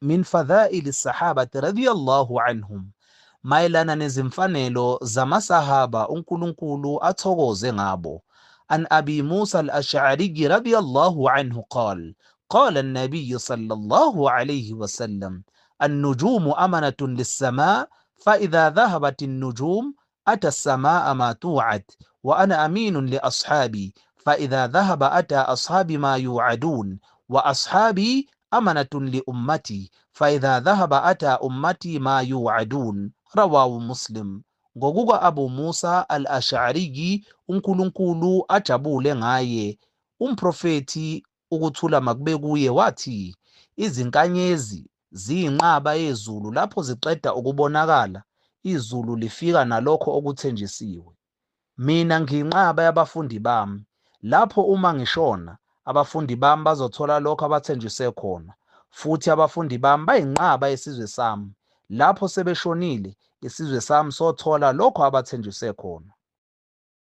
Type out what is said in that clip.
Min fadhaili sahabati radiyallahu anhum, mayelana nezimfanelo zamasahaba uNkulunkulu athokoze ngabo. An Abi Musa al-Ash'ari radiyallahu anhu qala قال النبي صلى الله عليه وسلم النجوم أمنة للسماء فإذا ذهبت النجوم أتى السماء ما توعد وأنا أمين لأصحابي فإذا ذهب أتى أصحابي ما يوعدون وأصحابي أمنة لأمتي فإذا ذهب أتى أمتي ما يوعدون رواه مسلم. Ngokuka Abu Musa al-Ash'ari uNkulunkulu ajabule ngaye, uMprofethi ukuthula makube kuye wathi, izinkanyezi ziyinqaba yezulu, lapho ziqeda ukubonakala izulu lifika nalokho okuthenjisiwe. Mina ngiyinqaba yabafundi bami, lapho uma ngishona abafundi bami bazothola lokho abathenjiswe khona, futhi abafundi bami bayinqaba yesizwe sami, lapho sebeshonile isizwe sami sothola lokho abathenjiswe khona.